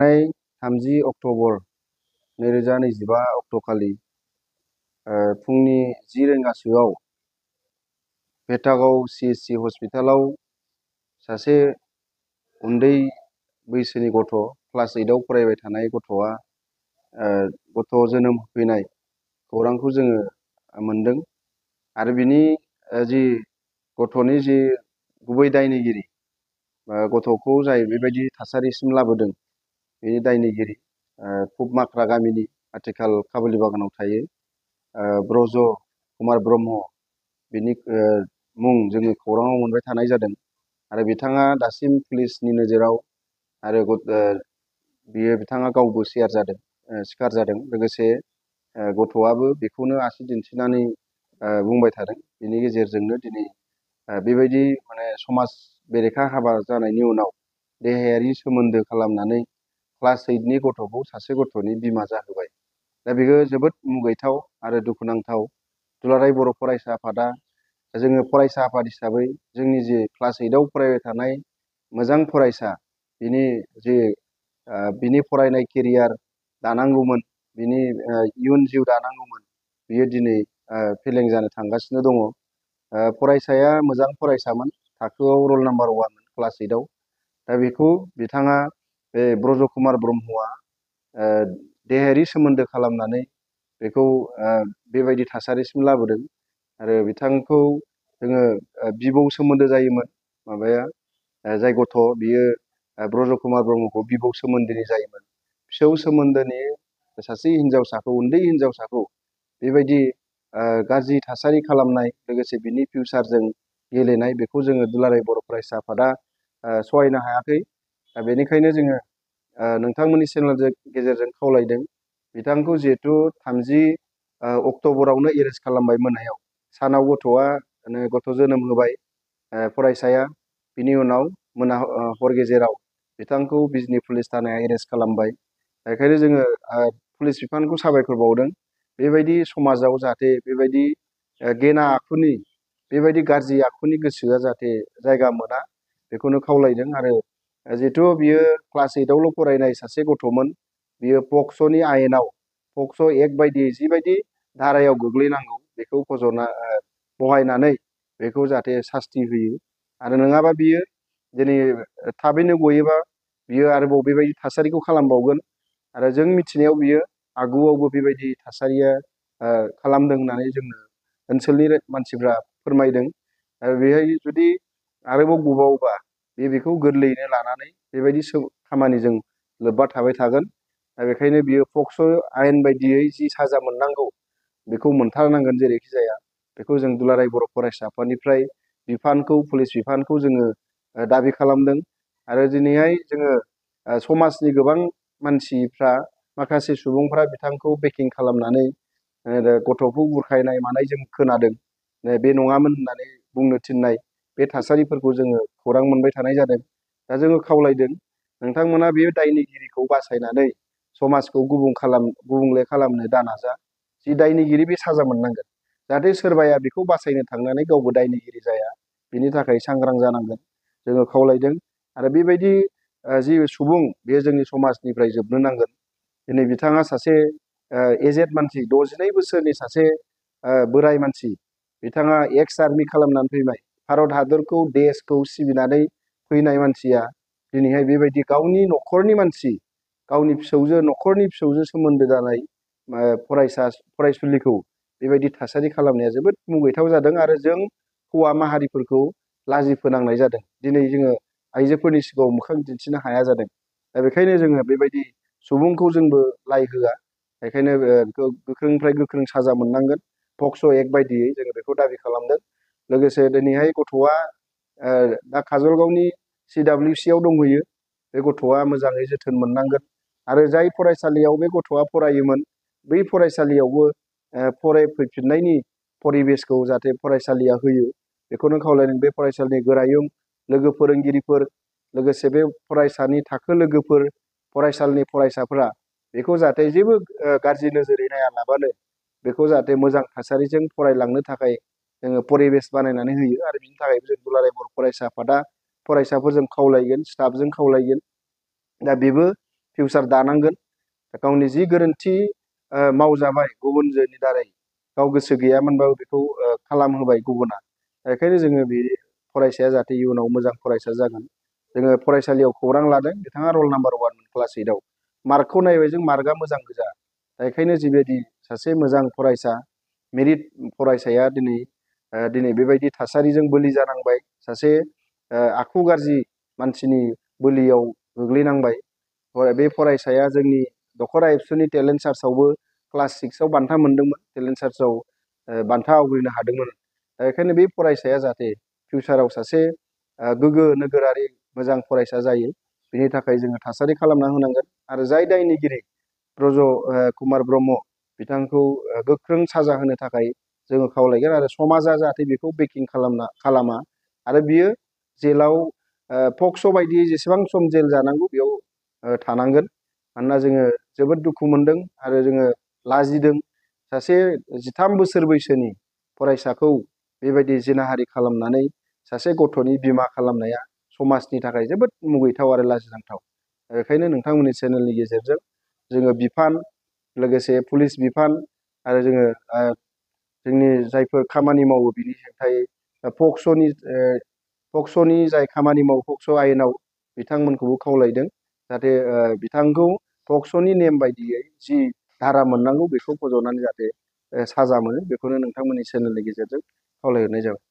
30 October 2025 अक्ट'खालि फुंनि 10 रिंगासोआव भेटागाव CSC हस्पिटालाव सासे उन्दै बैसोनि गथ' क्लास 8 आव फरायबाय थानाय गथ'आ गथ' जोनोम होफैनाय खौरांखौ जोङो मोनदों आरो बिनि जि गथ'नि जि गुबै दायनिगिरि गथ'खौ जाय बेबायदि थासारिसिम लाबोदों बेनि दायनिगिरि फुबमाख्रा गामिनि आथिखाल काबुलि बागानाव थायो ब्रज कुमार ब्रह्म बिनि मुं जोङो खौराङाव मोनबाय थानाय जादों आरो बिथाङा दासिम पुलिसनि नोजोराव आरो बिथाङा गावबो सिखार जादों लोगोसे गथ'आबो बेखौनो आसि दिन्थिनानै बुंबाय थादों। बिनि गेजेरजोंनो दिनै बेबायदि माने समाज बेरेखा हाबा जानायनि उनाव देहायारि सोमोन्दो खालामनानै क्लास 8नि गथ'खौ सासे गथ'नि बिमा जाहोबाय। दा बेयो जोबोद मुगैथाव आरो दुखुनांथाव। दुलाराय बर' फरायसा आफादा जोङो फरायसा आफाद हिसाबै जोंनि जे क्लास 8 आव फरायबाय थानाय मोजां फरायसा बिनि फरायनाय केरियार दानांगौमोन, बिनि इयुन जिउ दानांगौमोन, बियो दिनै फेलें जानो थांगासिनो दङ। फरायसाया मोजां फरायसामोन, थाखोआव रल नाम्बार 1 क्लास 8 आव। दा बेखौ बिथाङा बे ब्रज कुमार ब्रह्मआ देहायारि सोमोन्दो खालामनानै बेखौ बेबायदि थासारिसिम लाबोदों आरो बिथांखौ जोङो बिबौ सोमोन्दो जायोमोन जाय गथ' बियो ब्रज कुमार ब्रह्मखौ बिबौ सोमोन्दोनि जायोमोन। फिसौ सोमोन्दोनि सासे हिन्जावसाखौ, उन्दै हिन्जावसाखौ बेबायदि गाज्रि थासारि खालामनाय लोगोसे बिनि फिउचारजों गेलेनाय बेखौ जोङो दुलाराय बर' फरायसा आफादा सहायनो हायाखै। बेनिखायनो जोङो नोंथांमोननि चेनेलनि गेजेरजों खावलायदों बिथांखौ जिहेथु 30 अक्ट'बरावनो एरेस्ट खालामबाय मोनायाव। सानाव गथ' जोनोम होबाय फरायसाया, बिनि उनाव हर गेजेराव बिथांखौ बिजनी पुलिस थानाया एरेस्ट खालामबाय। बेखायनो जोङो पुलिस बिफानखौ साबायखर बावदों। बेबायदि समाजाव जाहाथे बेबायदि गेना आखुनि, बेबायदि गाज्रि आखुनि गोसोआ जाहाथे जायगा मोना बेखौनो खावलायदों। आरो जिहेथु बियो क्लास 8 आवल' फरायनाय सासे गथ'मोन, बियो पक्स'नि आयेनाव पक्स' एक्ट बायदियै जिबायदि धारायाव गोग्लैनांगौ बेखौ बहायनानै बेखौ जाहाथे सास्ति होयो। आरो नङाबा बियो दिनै थाबैनो गयोबा बियो आरोबाव बेबायदि थासारिखौ खालामबावगोन आरो जों मिथिनायाव बियो आगुआवबो बेबायदि थासारिया खालामदों होननानै जोंनो ओनसोलनि मानसिफ्रा फोरमायदों। बेहाय जुदि आरोबाव गबावोबा बेखौ गोरलैयैनो लानानै बेबायदि खामानिजों लोब्बा थाबाय थागोन। दा बेखायनो बियो पक्स' आयेन बायदियै जि साजा मोननांगौ बेखौ मोनथारनांगोन जेरैखि जाया। बेखौ जों दुलाराय बर' फरायसा आफादनिफ्राय पुलिस बिफानखौ जोङो दाबि खालामदों। आरो दिनैहाय जोङो समाजनि गोबां मानसिफ्रा, माखासे सुबुंफ्रा बिथांखौ बेकिं खालामनानै गथ'खौ बुरखायनाय मानाय जों खोनादों। बे नङामोन होननानै बुंनो थिननाय बे थासारिफोरखौ जोङो खौरां मोनबाय थानाय जादों। दा जोङो खावलायदों नोंथांमोना बे दायनिगिरिखौ बासायनानै समाजखौ गुबुंले खालामनो दानाजा। जि दायनिगिरि बे साजा मोननांगोन, जाहाथे सोरबाया बेखौ बासायनो थांनानै गावबो दायनिगिरि जाया। बिनि थाखाय सांग्रां जानांगोन जोङो खावलायदों। आरो बेबायदि जि सुबुं बेयो जोंनि समाजनिफ्राय जोबनो नांगोन। दिनै बिथाङा सासे एजेड मानसि, 62 बोसोरनि सासे बोराय मानसि, बिथाङा एक्स आर्मि खालामनानै फैबाय, भारत हादरखौ देशखौ सिबिनानै फैनाय मानसिया दिनैहाय बेबायदि गावनि न'खरनि मानसि, गावनि न'खरनि फिसौजो सोमोन्दो जानाय फरायसुलिखौ बेबायदि थासारि खालामनाया जोबोद मुगैथाव जादों। आरो जों हौवा माहारिफोरखौ लाजि फोनांनाय जादों। दिनै जोङो आइजोफोरनि सिगाङाव मोखां दिन्थिनो हाया जादों। दा बेखायनो जोङो बेबायदि सुबुंखौ जोंबो लाइ होआ। बेखायनो गोख्रोंनिफ्राय गोख्रों साजा मोननांगोन पक्स' एक्ट बायदियै जोङो बेखौ दाबि खालामदों। लोगोसे दिनैहाय गथ'आ दा काजलगावनि CWC आव दंहैयो। बे गथ'आ मोजाङै जोथोन मोननांगोन। आरो जाय फरायसालियाव बे गथ'आ फरायोमोन बै फरायसालियावबो फरायफैफिननायनि परिबेसखौ जाहाथे फरायसालिया होयो बेखौनो खावलायदों। बे फरायसालिनि गोरायुं, लोगो फोरोंगिरिफोर, लोगोसे बे फरायसानि थाखो लोगोफोर, फरायसालिनि फरायसाफोरा बेखौ जाहाथे जेबो गाज्रि नोजोरै नायालाबानो बेखौ जाहाथे मोजां थासारिजों फरायलांनो थाखाय जोङो परिबेस बानायनानै होयो। आरो बिनि थाखायबो जों दुलाराय बर' फरायसा आफादा फरायसाफोरजों खावलायगोन, स्टाफजों खावलायगोन। दा बेबो फिउचार दानांगोन। गावनि जि गोरोन्थि मावजाबाय गुबुननि दारै गाव गोसो गैयामोनबाबो बेखौ खालामहोबाय गुबुना। बेखायनो जोङो बे फरायसाया जाहाथे इयुनाव मोजां फरायसा जागोन। जोङो फरायसालियाव खौरां लादों बिथाङा रल नाम्बार 1 क्लास 8आव। मार्कखौ नायबाय जों मार्कआ मोजां गोजा। बेखायनो जिबायदि सासे मोजां फरायसा मेरिट फरायसाया दिनै बेबायदि थासारिजों बोलि जानांबाय। सासे आखु गाज्रि मानसिनि बोलियाव गोग्लैनांबाय। बे फरायसाया जोंनि दख'रा एबसुनि टेलेन्ट सार्चआवबो क्लास 6आव बान्था मोनदोंमोन। टेलेन्ट सार्चआव बान्था आवग्रिनो हादोंमोन। बेखायनो बे फरायसाया जाहाथे फिउचाराव सासे गोग्गो नोगोरारि मोजां फरायसा जायो। बिनि थाखाय जोङो थासारि खालामना होनांगोन। आरो जाय दायनिगिरि ब्रज कुमार ब्रह्म बिथांखौ गोख्रों साजा होनो थाखाय जोङो खावलायगोन। आरो समाजा जाहाथे बेखौ बेकिं खालामा आरो बियो जेलाव पक्स' बायदियै जेसेबां सम जेल जानांगौ बेयाव थानांगोन। मानोना जोङो जोबोद दुखु मोनदों आरो जोङो लाजिदों। सासे 13 बोसोर बैसोनि फरायसाखौ बेबायदि जिनाहारि खालामनानै सासे गथ'नि बिमा खालामनाया समाजनि थाखाय जोबोद मुगैथाव आरो लाजिनांथाव। बेखायनो नोंथांमोननि चेनेलनि गेजेरजों जोङो बिफान, लोगोसे पुलिस बिफान आरो जोङो जोंनि जायफोर खामानि मावो बिनि हेंथायै पक्स'नि जाय खामानि मावो पक्स' आयेनाव बिथांमोनखौबो खावलायदों जाहाथे बिथांखौ पक्स'नि नेम बायदियै जि धारा मोननांगौ बेखौ फज'नानै जाहाथे साजा मोनो। बेखौनो नोंथांमोननि चेनेलनि गेजेरजों खावलायहरनाय जाबाय।